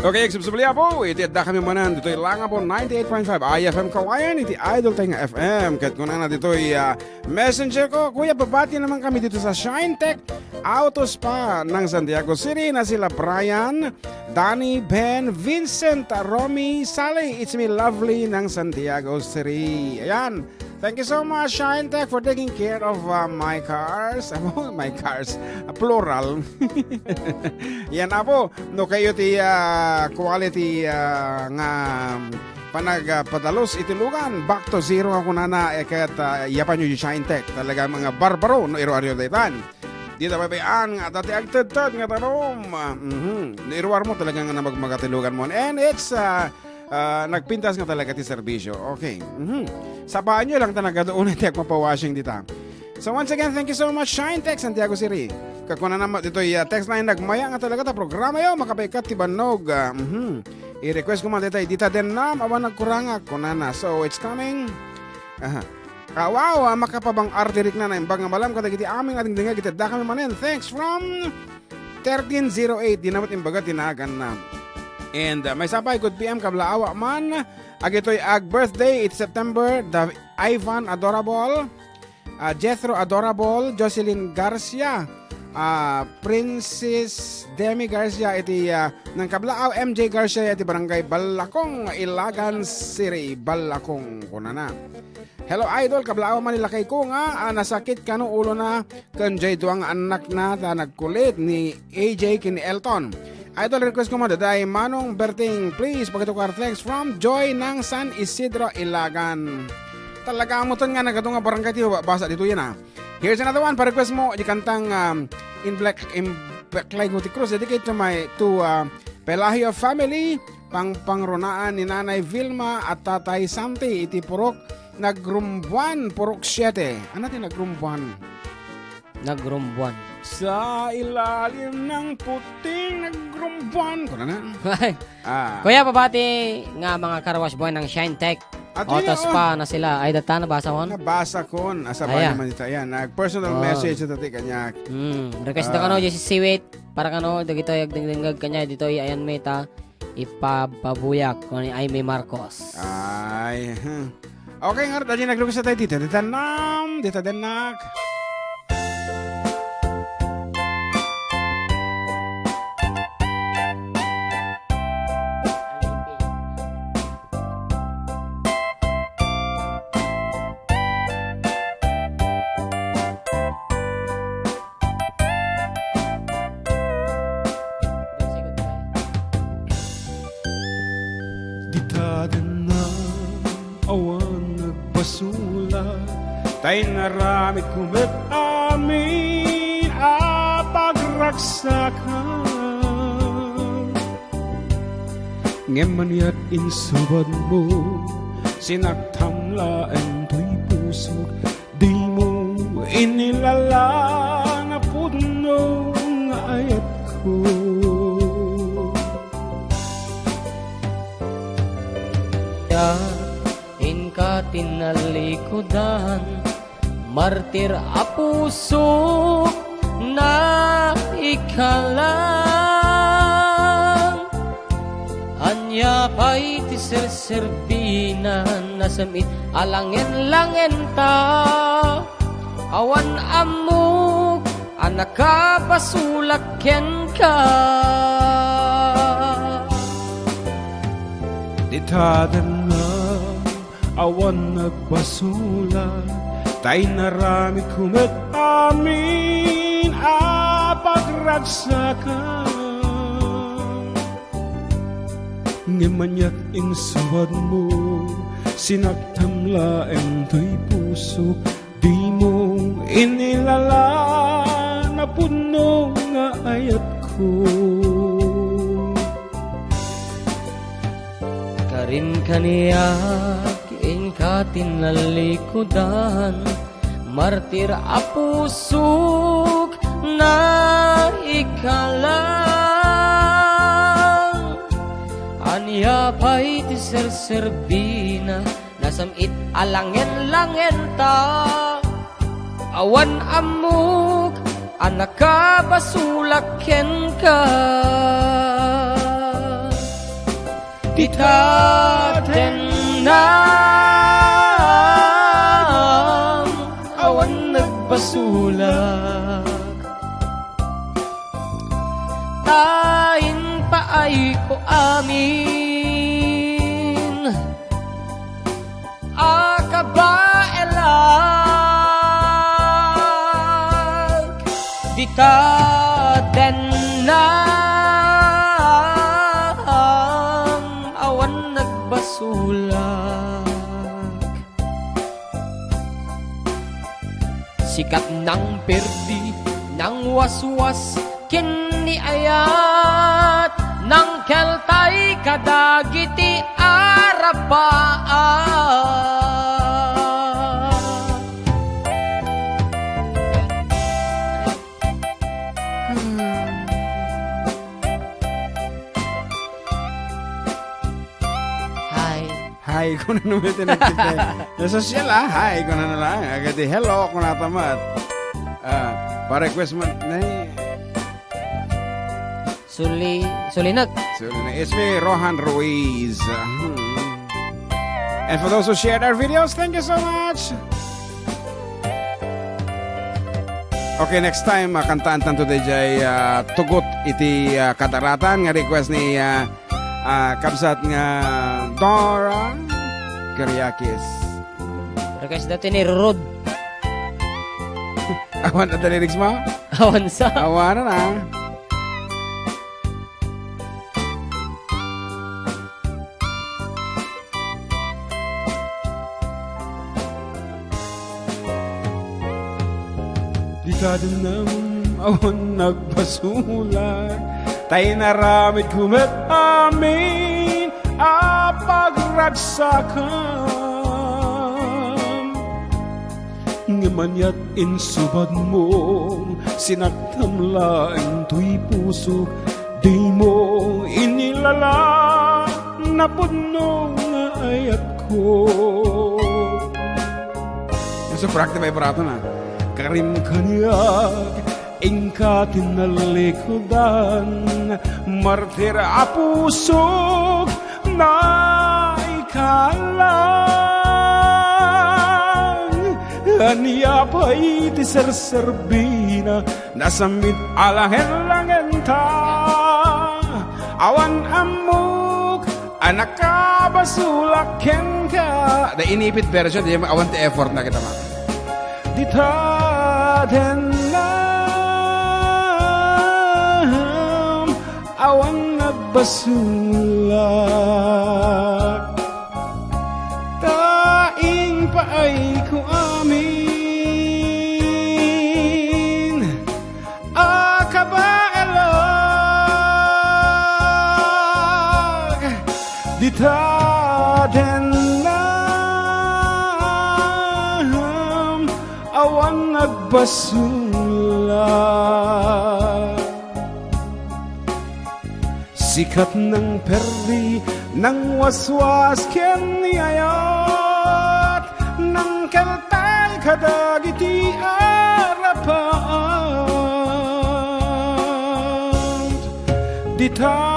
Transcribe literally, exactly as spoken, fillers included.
Okay, agsubsubli, Apo. Iti adda kami manen ditoy Langabo ninety-eight point five I F M Kawayan, iti idol tayo nga F M. Ket kunana ditoy, ah, messenger ko, Kuya, babati naman kami dito sa Shine Tech Auto Spa ng Santiago City na sila Brian, Danny, Ben, Vincent, Romy, Sally, it's me, Lovely ng Santiago City. Ayan. Thank you so much, Shine Tech, for taking care of, uh, my cars. Amo, my cars. Ah, plural. Yan, Apo. No kayo ti, ah, quality, ah, nga panag, ah, padalos iti lugan, back to zero nga kunana, eh, ket, ah, yapan yo di Shine Tech. Talaga mga barbaro, no, iruaryo daytan. Di ta babayaan nga adda ti agtedted nga tanom. Ah, mhm. No iruar mo talaga nga namagmaga ti lugan mo. And it's, ah, ah, nagpintas nga talaga ti serbisyo. Okay. Mhm. Sapaan yo lang ta nagadu unay ti agmapawashing dita. So once again, thank you so much, Shine Tech Santiago City. Kakunana met ditoy, ah, text line, nagmaya nga talaga ta programa yo, makapaykat ti bannog. Ah, mhm. I-request ko man ditoy, dita den nam, awan nagkurangak, kunana. So it's coming. Aha. Ah, wow, ah, makapabang-artirik na naimbag nga malam kadagiti amin nga dingdingag iti adda kami manen. Thanks from thirteen zero eight, di na met imbaga ti naganna. And, uh, maysapay, good P M, kablaawa man. Agitoy ag-birthday iti September, da Ivan Adorable, uh, Jethro Adorable, Jocelyn Garcia, uh, Princess Demi Garcia, iti, uh, nangkablaaw, M J Garcia, iti Barangay Ballakong, Ilagan City, Ballakong, kunana. Hello, idol. Kablaaw man ni lakay ko nga, ah, nasakit kano ulona ken jay dua nga annakna ta nagkulit ni A J ken ni Elton. Idol, request ko man dayta Manong Berting, please, pakitukar. Thanks from Joy ng San Isidro, Ilagan. Talaga mo nga nagadu nga barangay ti basa dito yan, ah. Here's another one, pa-request mo, di kantang, um, in black, in black, like, ti Cruz, dedicate to my, to, uh, Pelagio family, pangpangrunaan ni Nanay Vilma at Tatay Santi iti Purok Nagrumbuan, Purok siete. Ano ti Nagrumbuan? Nagrumbuan. Sa ilalim ng puting Nagrumbuan. Kuna na? Ah. Kuya, pabati nga mga car wash boy ng Shine Tech. At Auto yun, Spa na sila. Ay, data, nabasa mo? Nabasa ko. Asa ba Ayan. naman ito? Ayan, nag-personal Oh. message sa tati kanya. Hmm. Request na Ah. kano, Jesse Siwit. Para kano, dagito, agdingdingag kanya, dito, ayan, meta. Ipapabuyak, kung ni Aimee Marcos. Ay, hmm. Okay, nga, dali nag-request tayo dito. Dito, nam, dito, denak. Dita dennak awan nagbasula, ta inaramidko met amin a pagragsakan. Ngem maniat insubadmo, sinaktam laeng toy pusok, dimo inilala nga pudno nga ayatko. Ya, inka tinalikudan, martir a pusok naikalang. Ania pay ti serserbina, nasem-it a langen-langenta. Awan ammok a nakabasolak kenka. Dita dennak awan nagbasolak, ta inaramidko met amin a pagragsakan. Ngem maniat insubadmo, sinaktam laeng toy pusok, dimo inilala nga pudno nga ayatko. Karin kaniak inka tinalikudan, martir a pusok naikalang. Ania pay ti serserbina, nasem-it a langen-langenta. Awan ammok a nakabasolak kenka. Dita dennam awan nagbasolak. Ta impaayko amin a kabaelak. Dita dennam awan nagbasolak. Sikat nang perdi, nang waswas, ken ni ayat, nang keltay kadagiti arapaat. Hi. Hi, kuna no met ti nagtipay. Nasosyal, ah. Hi, kuna na lang. Agadi, hello, kuna tamat. Ah, pa-request man. Nay. Suli, sulinag. Sulinag. It's me, Rohan Ruiz. Hmm. And for those who shared our videos, thank you so much. Okay, next time, ah, kantaan tanto dayjay, ah, Tugot iti, ah, Kadaratan nga request ni, ah, ah, kabsat nga Dora Kiriakis. Request dati ni Rurod. Awan na lyrics mo? Awan sa. Awan na. Dita dennam awan nagbasolak, ta inaramidko met amin a pagragsakam. Ngem aniat insubadmo, sinaktam laeng toy pusok, dimo inilala napudno nga ayatko. Nasa prakti may barato na. Karim kaniak, inka tinalikudan, martir a pusok, naikalang. Ania pay ti serserbina, nasammit a langen-langenta. Awan ammok a nakabasolak kenka. Da inipit version, di awan ti effort na kita, ma. Dita dennam awan nagbasolak. Ta impaayko amin a kabaelak. Dita dennam awan nagbasolak. Sikat nang perdi, nang waswas ken ni ayat, nang keltay kadagiti arapaat. Dita